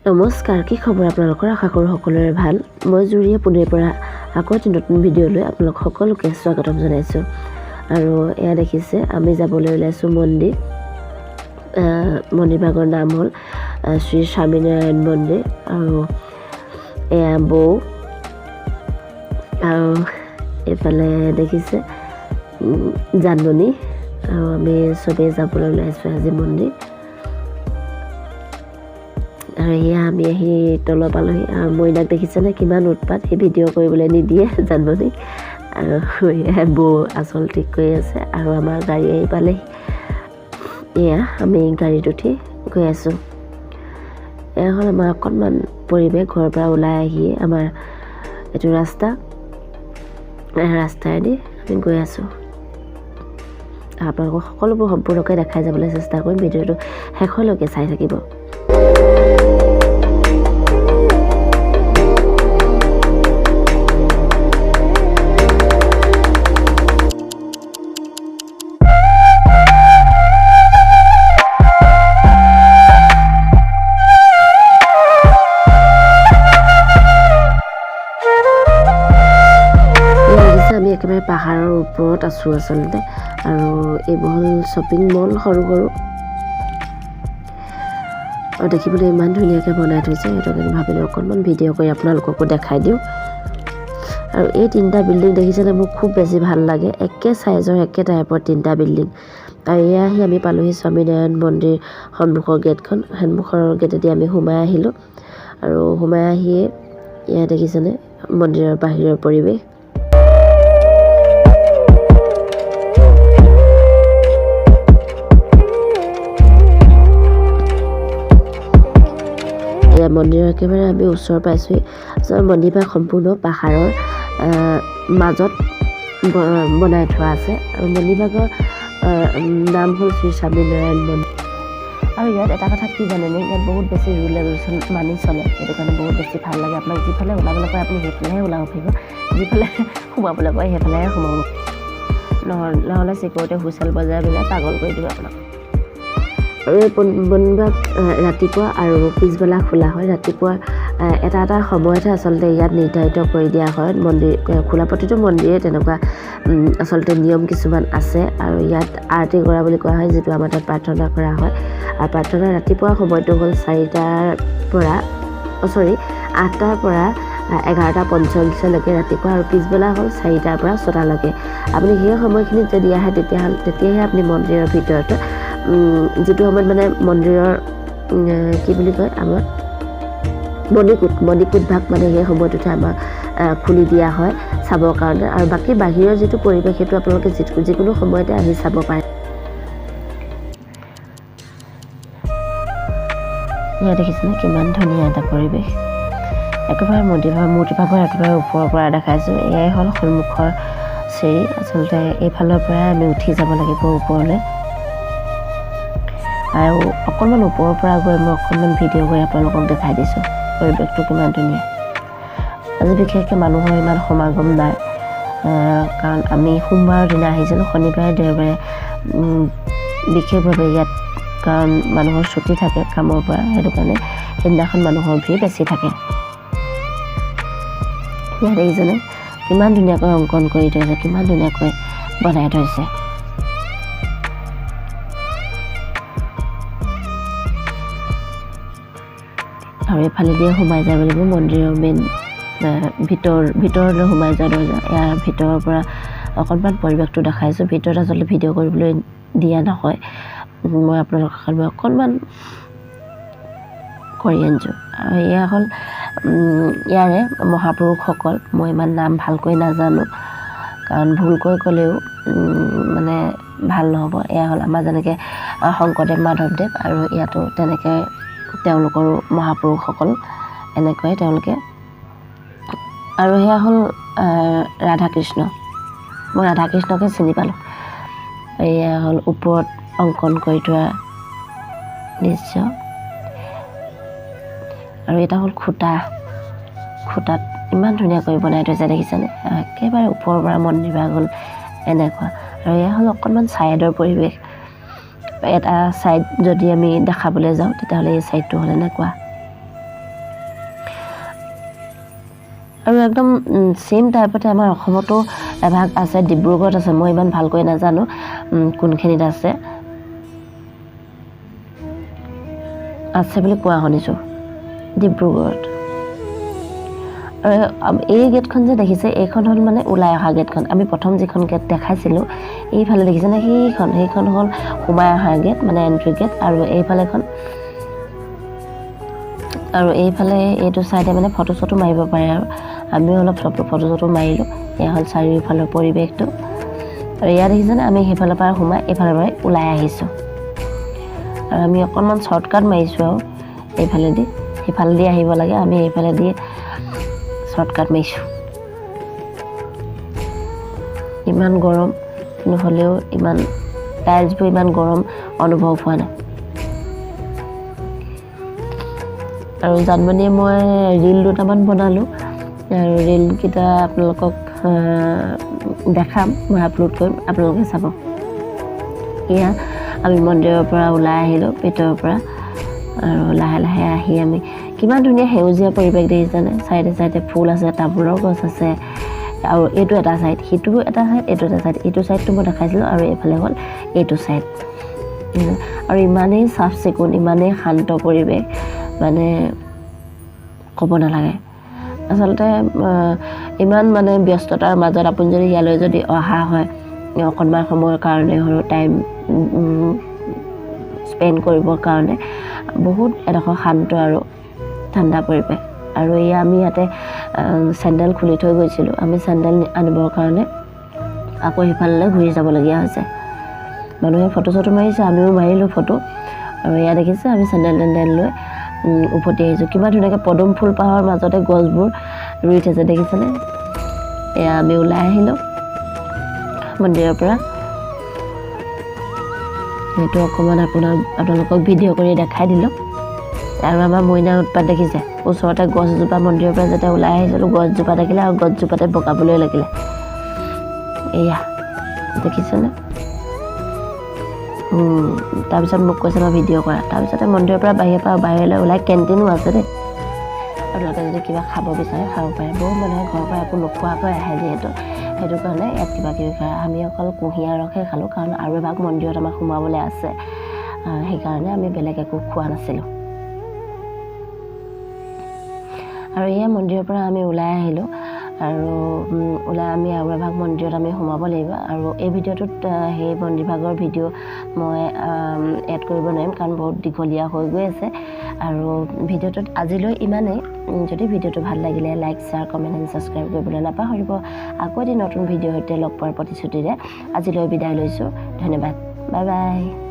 নমস্কাৰ, কি খবৰ আপোনালোকৰ? আশা কৰোঁ সকলোৰে ভাল। মই জুৰিয়ে পুনেৰ পৰা আকৌ এটি নতুন ভিডিঅ' লৈ আপোনালোক সকলোকে স্বাগতম জনাইছোঁ। আৰু এয়া দেখিছে, আমি যাবলৈ ওলাইছোঁ মন্দিৰ। মন্দিৰভাগৰ নাম হ'ল শ্ৰী স্বামীনাৰায়ণ মন্দিৰ। আৰু এয়া বৌ আৰু এইফালে দেখিছে জানমণি আৰু আমি চবেই যাবলৈ ওলাইছোঁ আজি মন্দিৰ। আৰু এয়া আমি আহি তলৰ পালোহি। আৰু মইনাক দেখিছেনে কিমান উৎপাত, সেই ভিডিঅ' কৰিবলৈ নিদিয়ে জানমণিক। আৰু এয়া বৌ আচল ঠিক কৰি আছে আৰু আমাৰ গাড়ী আহি পালেহি। এয়া আমি গাড়ীত উঠি গৈ আছোঁ। এয়া হ'ল আমাৰ অকণমান পৰিৱেশ, ঘৰৰ পৰা ওলাই আহিয়ে আমাৰ এইটো ৰাস্তা, এই ৰাস্তাইদি আমি গৈ আছোঁ। আপোনালোকক সকলোবোৰ সম্পূৰ্ণকৈ দেখাই যাবলৈ চেষ্টা কৰিম। ভিডিঅ'টো শেষলৈকে চাই থাকিব। এয়া দেখিছে, আমি একেবাৰে পাহাৰৰ ওপৰত আছোঁ আচলতে। আৰু এইবোৰ হ'ল শ্বপিং মল সৰু সৰু আৰু দেখিবলৈ ইমান ধুনীয়াকৈ বনাই থৈছে। সেইটো কাৰণে ভাবিলোঁ অকণমান ভিডিঅ' কৰি আপোনালোককো দেখাই দিওঁ। আৰু এই তিনিটা বিল্ডিং দেখিছেনে? মোৰ খুব বেছি ভাল লাগে। একে চাইজৰ, একে টাইপৰ তিনিটা বিল্ডিং। আৰু এয়া আহি আমি পালোহি স্বামীনাৰায়ণ মন্দিৰ সন্মুখৰ গেটখন। সন্মুখৰ গেটেদি আমি সোমাই আহিলোঁ। আৰু সোমাই আহিয়ে এয়া দেখিছেনে মন্দিৰৰ বাহিৰৰ পৰিৱেশ। এয়া মন্দিৰৰ একেবাৰে আমি ওচৰ পাইছোঁহি। আচলতে মন্দিৰভাগ সম্পূৰ্ণ পাহাৰৰ মাজত বনাই থোৱা আছে। আৰু মন্দিৰভাগৰ নাম হ'ল শ্ৰী স্বামীনাৰায়ণ মন্দিৰ। আৰু ইয়াত এটা কথা কি জানেনে? ইয়াত বহুত বেছি ৰুল ৰেগুলেশ্যন মানি চলে। সেইটো কাৰণে বহুত বেছি ভাল লাগে। আপোনাক যিফালে ওলাবলৈ কয়, আপুনি সেইফালেহে ওলাব পাৰিব। যিফালে সোমাবলৈ কয়, সেইফালেহে সোমাব। নহ'লে চিকিউৰিটিয়ে হুইচেল বজাই পেলাই পাগল কৰি দিব আপোনাক। আৰু এই বনভাগ ৰাতিপুৱা আৰু পিছবেলা খোলা হয়। ৰাতিপুৱা এটা এটা সময়তহে আচলতে ইয়াত নিৰ্ধাৰিত কৰি দিয়া হয় মন্দিৰ খোলা। প্ৰতিটো মন্দিৰে তেনেকুৱা আচলতে নিয়ম কিছুমান আছে। আৰু ইয়াত আৰতি কৰা বুলি কোৱা হয়, যিটো আমাৰ তাত প্ৰাৰ্থনা কৰা হয়। আৰু প্ৰাৰ্থনা ৰাতিপুৱা সময়টো হ'ল 4টাৰ পৰা, চৰি, 8টাৰ পৰা 11:45লৈকে ৰাতিপুৱা। আৰু পিছবেলা হ'ল 4টাৰ পৰা 6টালৈকে। আপুনি সেই সময়খিনিত যদি আহে, তেতিয়াহ'লে তেতিয়াহে আপুনি মন্দিৰৰ ভিতৰত, যিটো সময়ত মানে মন্দিৰৰ কি বুলি কয়, আমাৰ মণিকূট ভাগ মানে সেই সময়টোতহে আমাক খুলি দিয়া হয় চাবৰ কাৰণে। আৰু বাকী বাহিৰৰ যিটো পৰিৱেশ, সেইটো আপোনালোকে যিকোনো সময়তে আহি চাব পাৰে। ইয়াত দেখিছেনে কিমান ধুনীয়া এটা পৰিৱেশ। একেবাৰে মূৰ্তিভাগৰ একেবাৰে ওপৰৰ পৰা দেখাইছোঁ। এয়াই হ'ল সন্মুখৰ চিৰি। আচলতে এইফালৰ পৰাই আমি উঠি যাব লাগিব ওপৰলৈ। আৰু অকণমান ওপৰৰ পৰা গৈ মই অকণমান ভিডিঅ' কৰি আপোনালোকক দেখাই দিছোঁ পৰিৱেশটো কিমান ধুনীয়া। আজি বিশেষকৈ মানুহৰ ইমান সমাগম নাই, কাৰণ আমি সোমবাৰৰ দিনা আহিছিলোঁ। শনিবাৰে, দেওবাৰে বিশেষভাৱে ইয়াত কাৰণ মানুহৰ ছুটি থাকে কামৰ পৰা, সেইটো কাৰণে সেইদিনাখন মানুহৰ ভিৰ বেছি থাকে। ইয়াত দেখিছেনে কিমান ধুনীয়াকৈ অংকন কৰি থৈছে, কিমান ধুনীয়াকৈ বনাই থৈছে। আৰু এইফালেদিয়ে সোমাই যাব লাগিব মন্দিৰৰ মেইন ভিতৰলৈ সোমাই যোৱা দৰ্জা। ইয়াৰ ভিতৰৰ পৰা অকণমান পৰিৱেশটো দেখাইছোঁ। ভিতৰত আচলতে ভিডিঅ' কৰিবলৈ দিয়া নহয়। মই আপোনালোকৰ কাৰণে অকণমান কৰি আনিছোঁ। আৰু এয়া হ'ল ইয়াৰে মহাপুৰুষসকল। মই ইমান নাম ভালকৈ নাজানো, কাৰণ ভুলকৈ ক'লেও মানে ভাল নহ'ব। এয়া হ'ল আমাৰ যেনেকৈ শংকৰদেৱ, মাধৱদেৱ, আৰু ইয়াতো তেনেকৈ তেওঁলোকৰো মহাপুৰুষসকল এনেকুৱাই তেওঁলোকে। আৰু সেয়া হ'ল ৰাধাকৃষ্ণ। মই ৰাধাকৃষ্ণকে চিনি পালোঁ। এয়া হ'ল ওপৰত অংকন কৰি থোৱা দৃশ্য। আৰু এটা হ'ল খুঁটা। খুঁটাত ইমান ধুনীয়াকৈ বনাই থৈছে, দেখিছেনে? একেবাৰে ওপৰৰ পৰা মন্দিৰভাগ হ'ল এনেকুৱা। আৰু এয়া হ'ল অকণমান ছাইডৰ পৰিৱেশ। এটা ছাইড যদি আমি দেখাবলৈ যাওঁ, তেতিয়াহ'লে এই ছাইডটো হ'ল এনেকুৱা। আৰু একদম ছেইম টাইপতে আমাৰ অসমতো এভাগ আছে, ডিব্ৰুগড়ত আছে। মই ইমান ভালকৈ নাজানো কোনখিনিত আছে, আছে বুলি কোৱা শুনিছোঁ ডিব্ৰুগড়ত। আৰু এই গেটখন যে দেখিছে, এইখন হ'ল মানে ওলাই অহা গেটখন। আমি প্ৰথম যিখন গেট দেখাইছিলোঁ, এইফালে দেখিছেনে সেইখন হ'ল সোমাই অহা গেট, মানে এণ্ট্ৰি গেট। আৰু এইফালেখন আৰু এইফালে এইটো চাইডে মানে ফটো চটো মাৰিব পাৰে। আৰু আমিও অলপ ফটো চটো মাৰিলোঁ। এয়া হ'ল চাৰিওফালৰ পৰিৱেশটো। আৰু এয়া দেখিছেনে, আমি সেইফালৰ পৰা সোমাই এইফালৰ পৰাই ওলাই আহিছোঁ। আৰু আমি অকণমান শ্বৰ্টকাট মাৰিছোঁ আৰু এইফালেদি, সেইফালেদি আহিব লাগে, আমি এইফালেদি শ্বৰ্টকাট মাৰিছোঁ। ইমান গৰম, কিন্তু হ'লেও ইমান টাইলছবোৰ ইমান গৰম অনুভৱ হোৱা নাই। আৰু জানমণিয়ে মই ৰীল দুটামান বনালোঁ, আৰু ৰীলকেইটা আপোনালোকক দেখাম, মই আপলোড কৰিম, আপোনালোকে চাব। এয়া আমি মন্দিৰৰ পৰা ওলাই আহিলোঁ ভিতৰৰ পৰা। আৰু লাহে লাহে আহি আমি কিমান ধুনীয়া সেউজীয়া পৰিৱেশ দেখিছেনে, চাইডে চাইডে ফুল আছে, তামোলৰ গছ আছে। আৰু এইটো এটা চাইড, সিটো এটা চাইড, এইটো এটা চাইড, এইটো চাইডটো মই দেখাইছিলোঁ। আৰু এইফালে হ'ল এইটো চাইড। আৰু ইমানেই চাফ চিকুণ, ইমানেই শান্ত পৰিৱেশ, মানে ক'ব নালাগে। আচলতে ইমান মানে ব্যস্ততাৰ মাজত আপুনি যদি ইয়ালৈ যদি অহা হয় অকণমান সময়ৰ কাৰণে হ'লেও টাইম স্পেণ্ড কৰিবৰ কাৰণে, বহুত এডোখৰ শান্ত আৰু ঠাণ্ডা পৰিৱেশ। আৰু এয়া আমি ইয়াতে চেণ্ডেল খুলি থৈ গৈছিলোঁ, আমি চেণ্ডেল আনিবৰ কাৰণে আকৌ সিফাললৈ ঘূৰি যাবলগীয়া হৈছে। মানুহে ফটো চটো মাৰিছে, আমিও মাৰিলোঁ ফটো। আৰু এয়া দেখিছে, আমি চেণ্ডেল তেণ্ডেল লৈ উভতি আহিছোঁ। কিমান ধুনীয়াকৈ পদুম ফুলপাহৰ মাজতে গছবোৰ ৰুই থৈছে দেখিছেনে। এয়া আমি ওলাই আহিলোঁ মন্দিৰৰ পৰা। সেইটো অকণমান আপোনালোকক ভিডিঅ' কৰি দেখাই দিলোঁ। আৰু আমাৰ মইনাৰ উৎপাত দেখিছে, ওচৰতে গছ এজোপা, মন্দিৰৰ পৰা যেতিয়া ওলাই আহিছিলোঁ গছজোপা দেখিলে আৰু গছজোপাতে বগাবলৈ লাগিলে। এয়া দেখিছেনে। তাৰপিছত মোক কৈছে মই ভিডিঅ' কৰা। তাৰপিছতে মন্দিৰৰ পৰা বাহিৰৰ পৰা বাহিৰলৈ ওলাই কেণ্টিনো আছে দেই, আপোনালোকে যদি কিবা খাব বিচাৰে খাব পাৰে। বহুত মানুহে ঘৰৰ পৰা একো নোখোৱাকৈ আহে যিহেতু, সেইটো কাৰণে ইয়াত কিবা কিবি খায়। আমি অকল কুঁহিয়াৰ ৰসহে খালোঁ, কাৰণ আৰু এভাগ মন্দিৰত আমাক সোমাবলৈ আছে, সেইকাৰণে আমি বেলেগ একো খোৱা নাছিলোঁ। আৰু এয়া মন্দিৰৰ পৰা আমি ওলাই আহিলোঁ। আৰু ওলাই আমি আৰু এভাগ মন্দিৰত আমি সোমাব লাগিব। আৰু এই ভিডিঅ'টোত সেই মন্দিৰভাগৰ ভিডিঅ' মই এড কৰিব নোৱাৰিম, কাৰণ বহুত দীঘলীয়া হৈ গৈ আছে। আৰু ভিডিঅ'টোত আজিলৈ ইমানেই। যদি ভিডিঅ'টো ভাল লাগিলে like, share, comment and subscribe কৰিবলৈ নাপাহৰিব। আকৌ এটি নতুন ভিডিঅ'ৰ সৈতে লগ পোৱাৰ প্ৰতিশ্ৰুতিৰে আজিলৈ বিদায় লৈছোঁ। ধন্যবাদ, বাই বাই।